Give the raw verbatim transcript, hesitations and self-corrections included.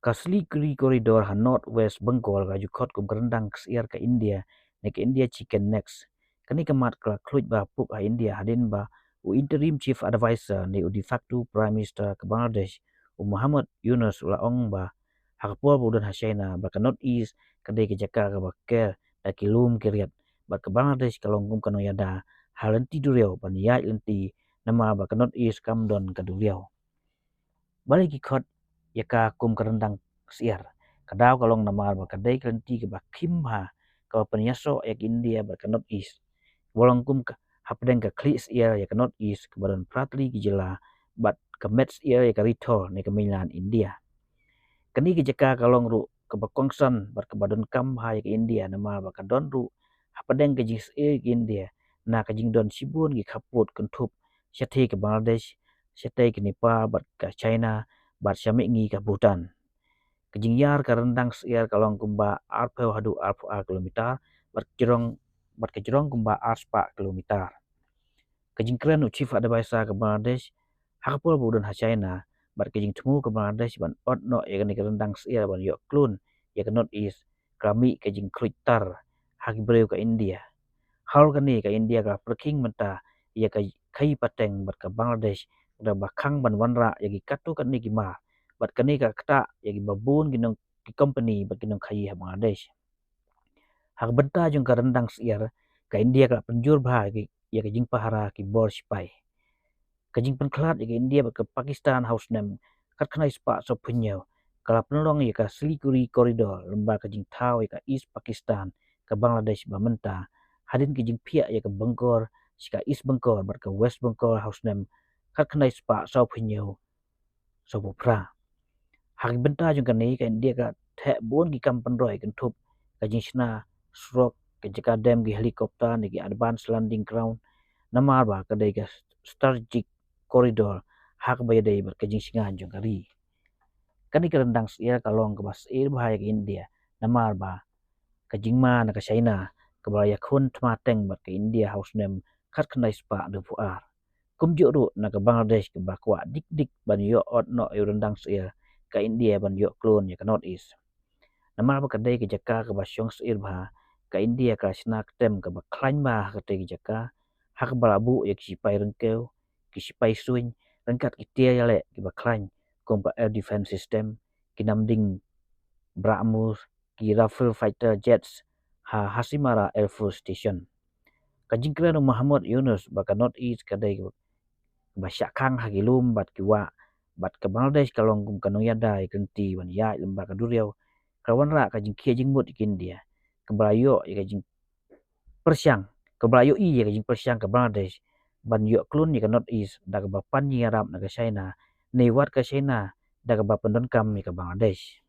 Ka Siliguri Corridor ha North West Bengal ka ju khot kum ka ryndang syiar ka India, ne ka India Chicken Neck. Kane ka mat ka la khluit bha puk ha India hadien ba u Interim Chief Advisor ne u de facto Prime Minister ka Bangladesh, u Muhammad Yunus, u la ong ba ha ka por ba u don ha China ba ka North East ka dei ka jaka kaba ker da ki lum ki riat, bad ka Bangladesh ka long kum ka nongïada ha lynti duriaw ban ïaid lynti, namar ba ka North East kam don ka duriaw. Balei ki khot ïa ka kum ka ryndang syiar? Ka daw ka long namar ba ka dei ka lynti kaba khim bha, kaba pynïasoh ïa ka India bad ka North East. Kaba long kum ka hapdeng ka khlieh syiar ïa ka North East kaba don phra tylli ki jylla, bad ka met syiar ïa ka ri Thor ne ka mainland India. Kane ka jaka ka long ruh kaba kongsan bad kaba donkam bha ïa ka India, namar ba ka don ruh hapdeng ka jingsyiar ïa ka India na ka jingdon shibun ki khappud kynthup shatei ka Bangladesh, shatei ka Nepal bad ka China, bad sha mihngi ka Bhutan. Ka jingïar ka ryndang syiar ka long kumba arphew haduh arphew ar kilometer, bad ka jrong, bad ka jrong kumba arspah kilometer. Ka jingkren u Chief Advisor ka Bangladesh ha ka por ba u don ha China, bad ka jingthmu ka Bangladesh ban ot noh ïa kane ka ryndang syiar ban ïoh klun ïa ka North East, ka la mih ka jingkhluit tar ha ki briew ka India. Halor kane, ka India ka la pyrkhing mynta ïa ka khaïi pateng bad ka Bangladesh, da kaba khang ban wanrah ïa ki katto katne ki mar, bad kane ka ktah ïa kiba bun ki nong, ki company bad ki nongkhaïi ha Bangladesh. Ha ka bynta jong ka ryndang syiar, ka India ka la pynjur bha ïa ki, ïa ka jingpahara ki bor shipai. Ka jingpynkhlad ïa ka India bad ka Pakistan ha u snem khatkhyndai spah sawphew hynñiew ka la pynlong ïa ka Siliguri Corridor, lem bad ka jingthaw ïa ka East Pakistan, ka Bangladesh ba mynta, hadien ka jingphiah ïa ka Bengal sha ka East Bengal bad ka West Bengal ha u snem khatkhyndai spah sawphew hynñiew sawphew phra. Ha ki bynta jong kane, ka India ka theh bun ki kam pynroi kynthup ka jingshna surok, ka jaka dem ki helicopter ne ki advanced landing ground, namar ba ka dei ka strategic corridor ha kaba ïadei bad ka jingshngaiñ jong ka ri. Kane ka ryndang syiar ka long kaba syiar bha ïa ka India, namar ba ka jingma na ka China kaba la ïakhun thma teng bad ka India ha u snem khatkhyndai spah hynriewphew ar. Kumjuh ruh na ka Bangladesh kaba kwah dik dik ban ïoh ot noh ïa u ryndang syiar ka India ban ïoh klun ïa ka North East. Namar ba ka dei ka jaka kaba shong syiar bha, ka India ka la shna ka tem kaba khlaiñ bha ha katei ka jaka, ha kaba la buh ïa ki shipai ryngkew, ki shipai suiñ, ryngkat ki tiar ïaleh kiba khlaiñ, kum ka air defense system, ki namding BrahMos, ki Rafale fighter jets ha Hasimara Air Force Station. Ka jingkren u Muhammad Yunus ba ka North East ka dei kaba shah khang ha ki lum bad ki wah, bad ka Bangladesh ka long kum ka nongïada ïa ka lynti ban ïaid lem bad ka duriaw, ka la wanrah ka jingkhia jingmut ïa ka India, kaba la ïoh ïa ka jingpyrshang, kaba la ïohi ïa ka jingpyrshang ka Bangladesh ban ïoh klun ïa ka North East da kaba pan jingïarap na ka China, ne wat ka China da kaba pyndonkam ïa ka Bangladesh.